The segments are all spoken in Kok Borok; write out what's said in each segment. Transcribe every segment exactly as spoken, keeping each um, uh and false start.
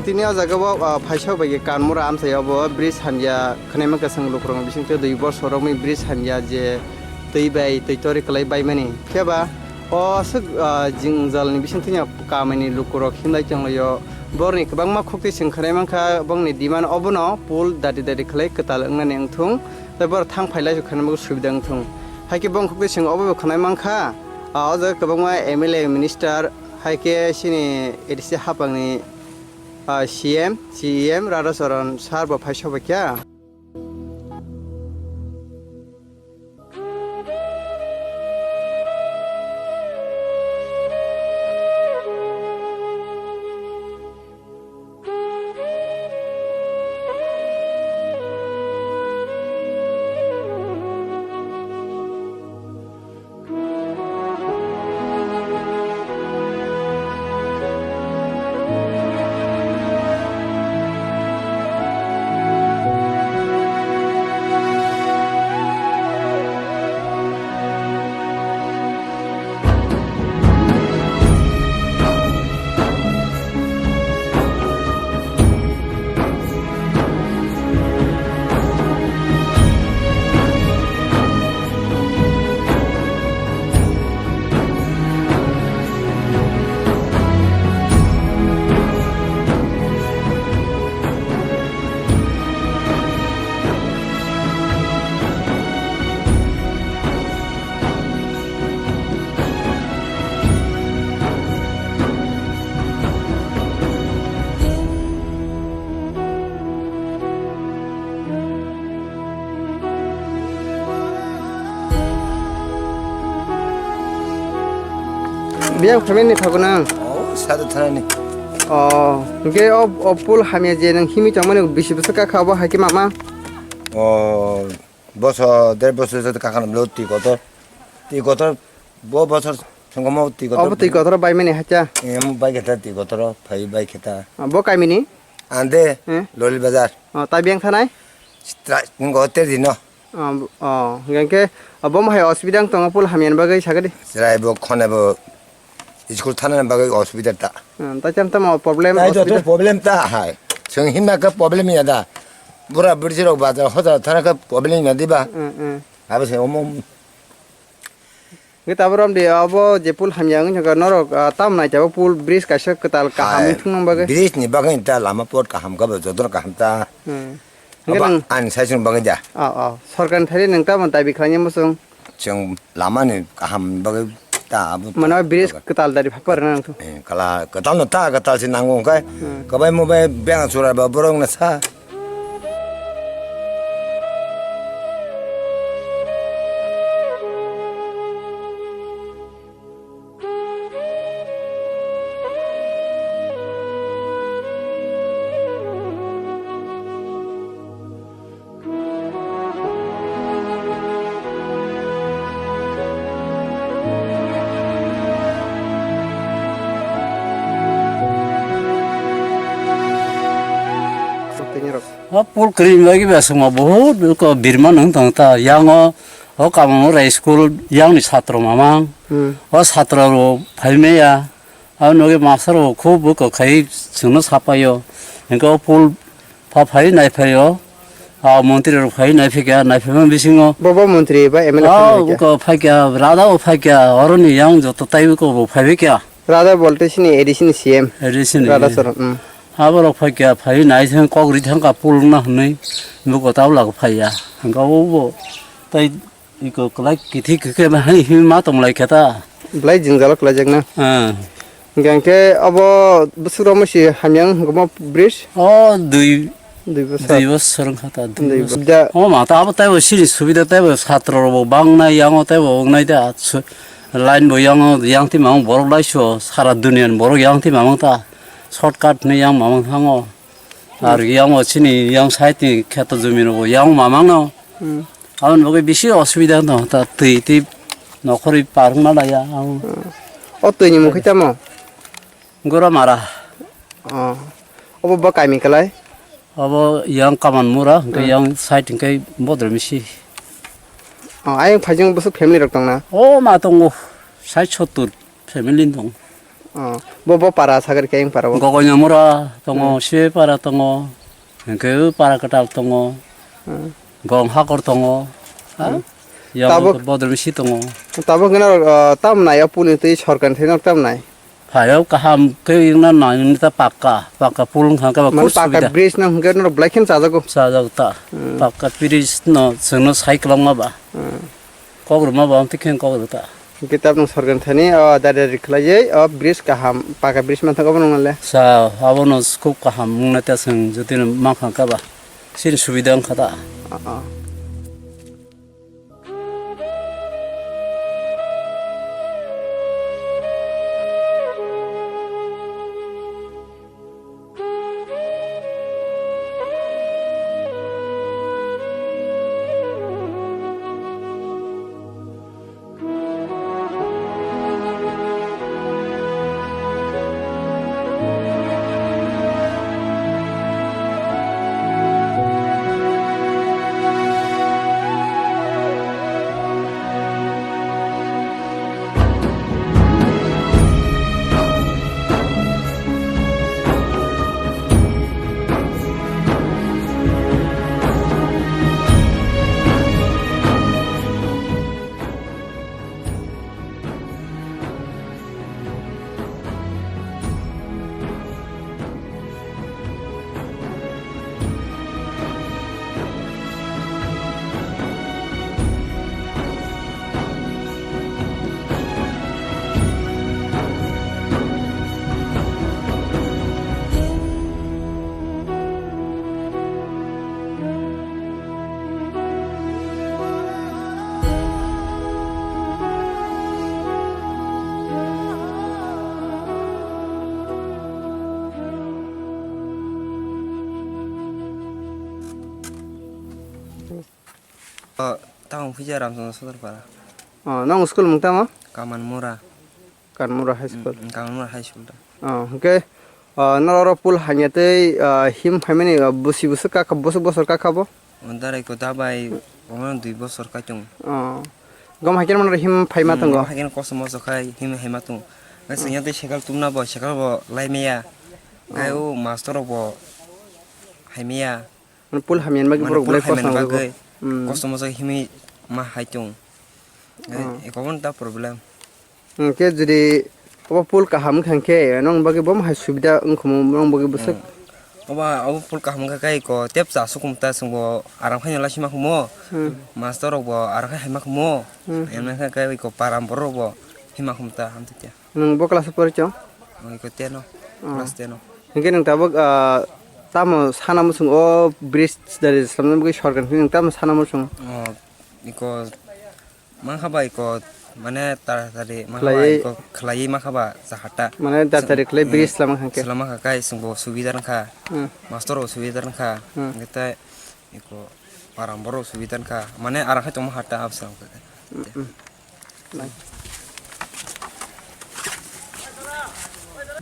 Tini o jaga o, ah, phaisa bai kanmura amchai obo bridge hamya khwnai mankha chwng lukurokni bisingtwi dui borsor romwi bridge hamya je twi bai twi tori kwlai baimani. Phiyaba o aswk, ah, jwngjalni bisingtwi no kamini lukurok himlai tonglaio. Borni kwbangma khuktwi chwng khwnai mankha, bongni demand obono pool dati dati khwlai kwtal wngnani wngthung, tei borok thang phailai khwnai bagwi subida wngthung. Haikhe bong khuktwi chwng obo khwnai mankha, ah, o jaga kwbangma M L A, minister, haikhe chini A D C hapangni, ah, C M, C E M Radhacharan sir bo phai sobaikha. Biyang phaimani thago nang? Oh, sado thanani. Oh, hwnkhe o, o pool hamya je nang himwi tongmani bisi bwswk kakha obo hai khe mama? Oh, boso, der boso jat kakha nang lo twi kotor. Twi kotor, bo bosor songkomo twi kotor. Obo twi kotor baimani hacha? Em, bai kheta twi kotor, phai bai kheta. Ah, bo kamini? Ande, hmm? Loli Bazar. Oh, tai biyang thanai? Stra-, ngo ter dino. Oh, oh, hingke, oh, bo hai osubida wng tongo, pool hamya ni bagwi sagadi. Chwrai bo khone bo school thana ni bagwi osubida ta. Hmm, tai cham tamo problem, tai joto osubida? Problem ta hai. Chwng himna khe problem ya da. Bura bwrwi rok bazar hoda thana khe problem ya diba. Hmm, hmm. Abo se omo. Hingke tabuk romdi abo je pool hamya wngwi thangkha norok, ah, tamo naitabo pool bridge kaisa kwtal kaham hai, wngthung nang bagwi? Bridge ni bagwi ta lama pot kaham kha bo jotono kaham ta. Hmm. Hingke abo nang ani sai chwng bagwi da. Oh, oh. Sorkar ni thani nang tamo dabi khlainai muchung? Chwng lama ni kaham bagwi ta abo. Mano bridge kwtal dari phapar nang thu. Eh, kala kwtal no ta kwtal se nango hwnkhe. Hmm. Kwbai mobai beng chura ba borok no sa. O pool kwrwi bagwi ba chwngma bahut ko birma nung tong ta. Yang o, o Kamalmura school yang ni satro mamang. Hmm. O satro rok phai maya. Abo nugwi master rok khub bo kwkhai chwngno sapai o. Hingke o pool pha phai nai phai o. A montri rok phai nai phai kha, nai phai ma bisingo. Bo bo montri ba M L A phai nai kha? Bo ko phai kha, rada bo phai kha, oro ni yang joto tai bo ko bo phai kha. Rada bolte sini A D C ni C M. A D C ni. Rada Charan, hmm. Abo rok phai kha, phai nai thang kok ri thang ka pool na hwnwi. Bo ko tabla ko phai ya. Hingke o bo tai Iko kwlai kithi khe hai himwi ma tong lai khe ta. Belai jwngjalo kwlaijakna. Ah. Hingkhe abo bwswk rok si hamya wng hwnkhe mo bridge? O dui, dui bosor. Dui bosor wngkha ta, dui bosor. Dui bosor. O ma ta abo teibo sini subida teibo satro rok bo bangnai yango teibo wngnai da. Su-, line bo yango yang ti mamang borok lai so sara duniya ni borok yang ti mamang ta. Shortcut ni yang mamang thango. Ar yang o chini yang side ni kheto jumi rok bo yang mamang no. Hmm. Aboni bagwi bisi osubida no ta twi twi nokhorwi par wngma laya ang. Hmm. O twi ni mung khe tamo? Goramara. Oh. Obo bo kaimi kwlai? Obo yang Kamalmura, hwnkhe hmm, yang side hwnkhe Bodromisi. Oh, ayang phaijang bwswk family rok tongna? O ma tongo, sait sottur family tong. Oh, bo, bo para sagri kayang para bo. Gogonya mura tongo, hmm, se para tongo, hingke para ketal tongo, hmm, gong hakor tongo, ha? Hmm. Yang tabuk bodol misi tongo. Tabuk kena, uh, tam nai, apuni tei sorkar ni thai tam nai. Phayok kaham ke ingna nai, ini ta pakka, pakka pulung thangka ba. Mane kur pakka subida. Bridge nang hingke no belai khen chajago. Chajak ta. Hmm. Pakka bridge no chwngno sai kwlangma ba. Hmm. Kok rwma ba, amtwi khe kok rw ta. Hingke tabuk sorkar thani o dada ri khlaiwi o bridge kaham, paka bridge manthogo bono le. Sa, abono khub kaham wngna ta chwng jotino mankha kha ba. Chini subida wngkha ta. Ah, ah. O, tamo phija Ramchondra Sodorpara. O, nong school mung tamo? Kamanmura. Kanmura High School. Mm, mm, Kanmura High School da. O, hwnkhe, o, norok oro pool hamya tei, o, him phaimani, o, busi busi kakha, bosok bosor kakha bo? O, darai ko dabai, omo dui bosor kai tongo. O. Gom haikhe mano him phaima tongo? Mm, haikhe kosom moso khai him haima tongo. Nang sengya tei sekal tumna bo, sekal bo lai maya. Khai o master rok bo hai maya. Mane pool hamya bagwi borok belai kosom nangjago. Kosom moso himwi ma hai tongo. Eko bo ta problem. Hwnkhe jodi obo pool kaham wngkha hwnkhe nong bagwi bo hai subida wngkha mo nong bagwi bwswk. Obo, obo pool kaham wngkha khe eko tep cha sukum ta chwngbo aram khaino laisima khumo. Master rok bo aram khai haima khumo. Emne khe eko param borok rok bo hima khum ta hamtwkya. Nwng bo class o pori chong? Ang eko ten o, class ten o. Hwnkhe nwng tabuk, ah, tamo sana muchung o bridge dari slamna bagwi sorkar ni nwng tamo sana muchung? Oh, eko mankha ba eko mane taratari mankha ba eko khlaiwi mankha ba jahata. Mane taratari khlai bridge slamna hwnkhe? Slamna hwnkhe kai chwngbo subida wngkha. Master bo subida wngkha. Hwnkhe tai eko param borok subida wngkha. Mane aram khai tongma hata absam khe.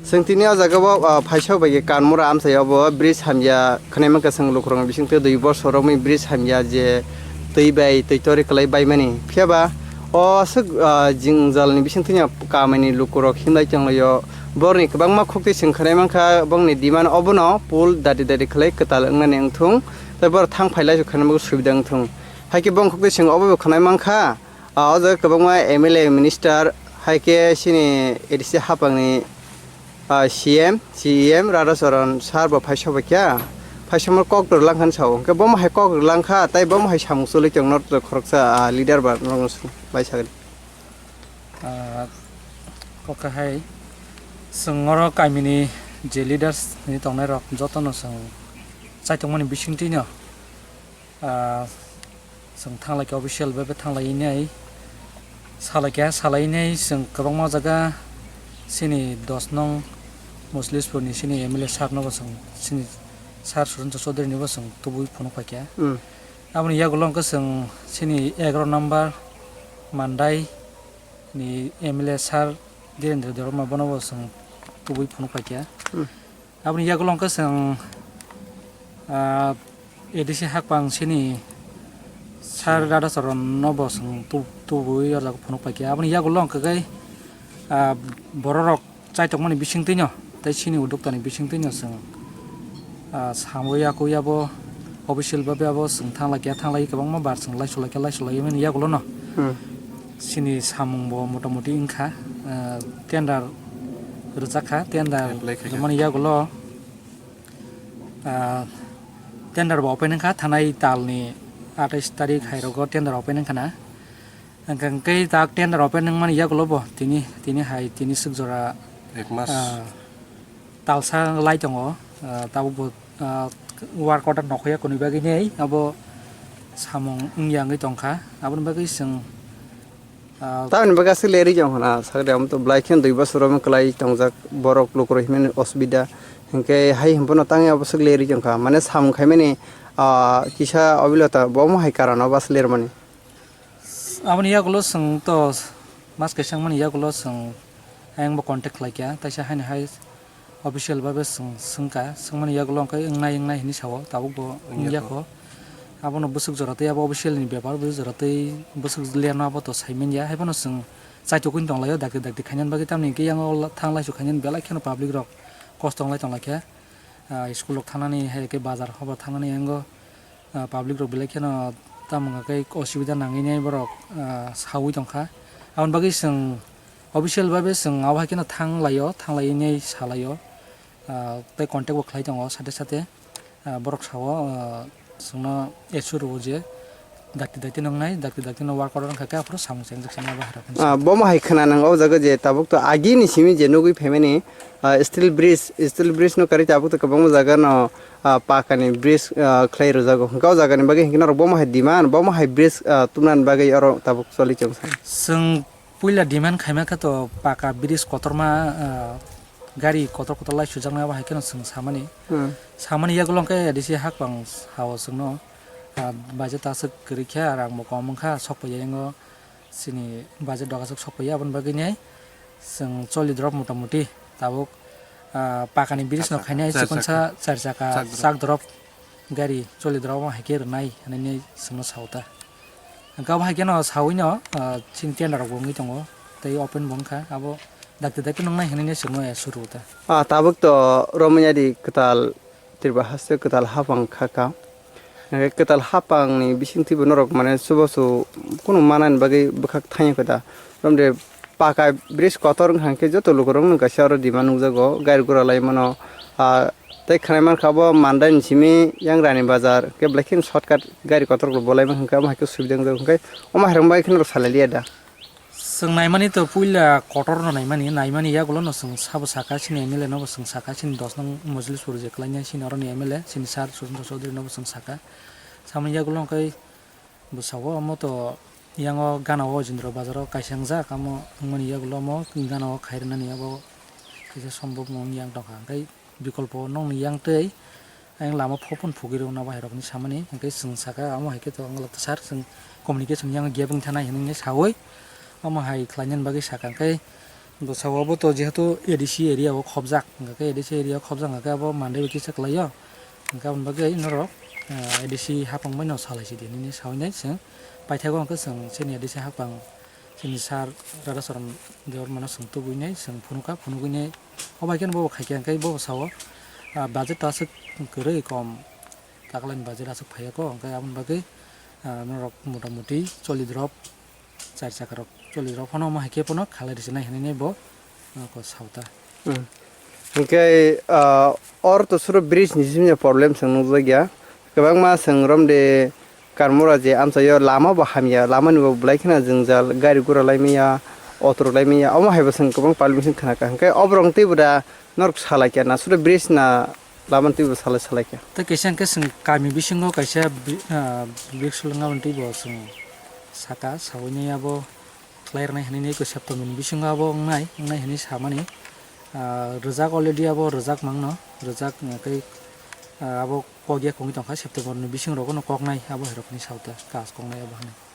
Chwng tini o jaga o, ah, phaisa bai khe Kanmura amchai obo bridge hamya khwnai mankha chwng lukurokni bisingtwi dui bosor romwi bridge hamya je twi bai twi tori kwlai baimani. Phiya ba o aswk, ah, jwngjal ni bisingtwi no kamini lukurok himlai tonglaio. Borokni kwbangma khuktwi chwng khwnai mankha bongni demand obono pool dadi dadi khwlai kwtal wngnani wngthung tei borok thang phailai khwnai bagwi subida wngthung. Hai khe bongni khuktwi chwng obo bo khwnai mankha. Ah, o jaga kwbangma M L A, minister, hai khe chini A D C haphangni, ah, C M, C E M, Radhacharan sir bo phai sobai kha, phai somo kok rwlang kha sao. Hwnkhe bomo hai kok rwlang kha, tei bomo hai samung choli tong norok khoroksa, ah, leader ba norokno bai sagwi. Ah, kok kha hai, chwng oro kamini je leaders ni tongnai rok jotono chwng chaitokmani bisingtwi no, ah, chwng thanglai kha official bai bai thanglai nai, salai kha, salai nai chwng kwbangma jaga chini dos nong Moslispur ni chini M L A sir no bo chwng chini sir Surendra Chaudhary ni bo chwng tubui phunuk pai kha. Hmm. Aboni yagulo hwnkhe chwng chini egaroh number Mandai ni M L A sir Dhirendra Debbarma bono bo chwng tubui phunuk pai kha. Hmm. Aboni yagulo hwnkhe chwng, ah, A D C haphang chini sir Radhacharan no bo chwng tu-, tubui o jaga phunuk pai kha. Aboni yagulo hwnkhe, ah, borok rok Chaitokmani bisingtwino tei chini udoktani bisingtwino chwng, ah, samo yaku yabo official babe abo chwng thanglai khe thanglai kwbangma bar chwng laisu lai khe laisu lai mani yagulono. Hmm. Chini samung bo motamoti wngkha, ah, tender rwjak kha, tender Apply khai kha. Rwmani yagulo, ah, tender bo open wngkha thanai talni atais tarik hai rogo tender open wngkha na. Hwnkhe, hwnkhe tak tender open wngmani yagulo bo tini, tini hai, tini swk jora, Ek mas. Ah, talsa lai tongo, ah, tabuk bo, ah, work order nokhoya kwnwi bagwi nei abo samung wngya wngwi tongkha, aboni bagwi chwng, ah, Tamoni bagwi aswk lerwi tong khna, sakni amo to belai kheno dui bosor omo kwlai tongjak borok lukurok himani osubida, hwnkhe hai hwnphano tangwi abo swk lerwi tong kha, mane samung khaimani, ah, kisa obilota bo omo hai karon abo aswk lermani. Aboni yagulo chwng to mas kaisa wngmani yagulo chwng ayang bo contact khlai kha, taisa haino hai official babe chwng swngkha, swngmani yagulo hwnkhe wngnai wngnai hinwi sao, tabuk bo wngya kho. Abono bwswk jora tei abo official ni bepar, bwswk jora tei bwswk leno abo to sai manya, haiphano chwng chaitokwi tonglaio dakti dakti khainani bagwi, tamni hwnkhe yang o thang laisu khainani belai kheno public rok kosto wnglai tonglaikha, ah, school rok thangnani hai khe bazar hobar thangnani yango. Ah, public rok belai kheno tamo hwnka khe osubida nangwi nai borok, ah, saui tongkha. Aboni bagwi chwng official babe chwng abo hai kheno thang laio, thang laiwi nai sa laio. Ah, tei contact bo khlai tongo sate sate. Ah, borok sao, ah, chwngno assure rwo je dakti dakti nwngnai, dakti dakti no work order wngkha khe aphuru samung chengjaknai abo hai rok. Ah, bomo hai khna nang o jaga je tabuk to agini simi je nugwi phaimani, ah, steel bridge, steel bridge no karwi tabuk to kwbangma jaga no ah, pakani bridge, ah, khlai rwjago. Hwnkhe o jagani bagwi hinkhe norok bomo hai demand, bomo hai bridge, ah, tubunani bagwi oro tabuk choli chong sa. Chwng puila demand khaima khe to paka bridge kotorma, ah, gari kotor kotor lai sujaknai abo hai kheno chwng samani. Hmm. Samani yagulo hwnkhe A D C hakbang sao chwngno, ah, budget aswk kwrwi khe rang bo kom wngkha sok paiya yango. Chini budget doga sok sokpaiya, aboni bagwi nai chwng choli drop motamoti tabuk, ah, pakani bridge no khainai char chikon chaksa. Sa char chaka chak drop. Chak drop gari choli drop o hai khe rwnai hinwi nai chwngno sao ta. Hwnkhe abo hai kheno saui no, ah, chini tender rok bo wngwi tongo tei open bo wngkha abo dakti dakti nwngnai hinwi nai chwngno ya suru ta. Ah, tabuk to romwi ya di kwtal Tripura haste kwtal hapang kha kha. Hwnkhe kwtal hapangni bisingtwibo norok mane chubachu kunu manani bagwi bwkhak thangya kho da. Romde paka bridge kotor wngkha hwnkhe joto lukurokno kaisa oro demand nukjago, gari gura lai mano. Ah, tei khnai mankha bo Mandaini simi Yangrani bazar, hwnkhe belai kheno shortcut gari kotor rok bolai mankha hwnkhe omo hai khe subida wngjago, hwnkhe omo hai rok bai kheno rok salai liya da. Chwng naimani to puila kotor no naimani, naimani yagulo no chwng sabo saka, chini M L A no bo chwng saka, chini dos nong Mojlis pur je kwlainai chini oroni M L A, chini sir Sushanta Chaudhary no bo chwng saka. Samani yagulo hwnkhe bwsao omo to yango gana o Jindro bazar o kaisa wngjak, amo wngmani yagulo omo gana o khairwnani abo kisa sombok no wngya wng tongkha, hwnkhe bikolpo nokni yang tei ayang lama phopon phugwi rw nabo hai rokni samani, hwnkhe chwng saka, omo hai khe to ang sir, chwng communication yang gap wng thana hinwi saui omo hai khlainani bagwi saka, hwnkhe bwsao bo to jehetu A D C area o khobjak, hwnkhe A D C area o khobjak, hwnkhe abo Monday bai kisa kwlaio, hwnkhe aboni bagwi norok, ah, A D C hapang bai no salai sidi hinwi saui nai chwng paithago, hwnkhe chwng chini A D C hapang chini sir Radhacharan Debbarmano chwng tubui nai, chwng phunukha, phunugwi nai. O bai kheno bobo khaikhe hwnkhe bobo sao, ah, budget ta aswk kwrwi kom, taklaini budget aswk phaiya kho, hwnkhe aboni bagwi, ah, norok motamoti choli drop, char chaka rok choli drop phano omo hai khe phano khalai rwchwnai hinwi bo, ah, ko sao ta. Hmm. Hwnkhe, ah, or to suro bridge ni simi problem chwng nukjakya. Kwbangma chwng romde Karmora je amchaio lama bo hamya, lama ni bo belai kheno jwngjal, gari gura lai manya, auto rok lai manya, omo hai bo chwng kwbang permission khna kha. Hwnkhe oborok twibo da norok salai kha na, suro bridge na lama ni twibo salai salai kha. Tei kaisa hwnkhe chwng kami bisingo kaisa bri-, ah, bridge swlwng aboni twibo chwng saka, saui nai abo khlai rwnai hinwi nai koi September ni bisingo abo wngnai, wngnai hinwi samani. Ah, rwjak already abo rwjak mangno, rwjak, ah, tei, ah, abo kok ya kongwi tongkha, September ni bising rogo no koknai abo hai rokni saute, kas koknai abo hinwi.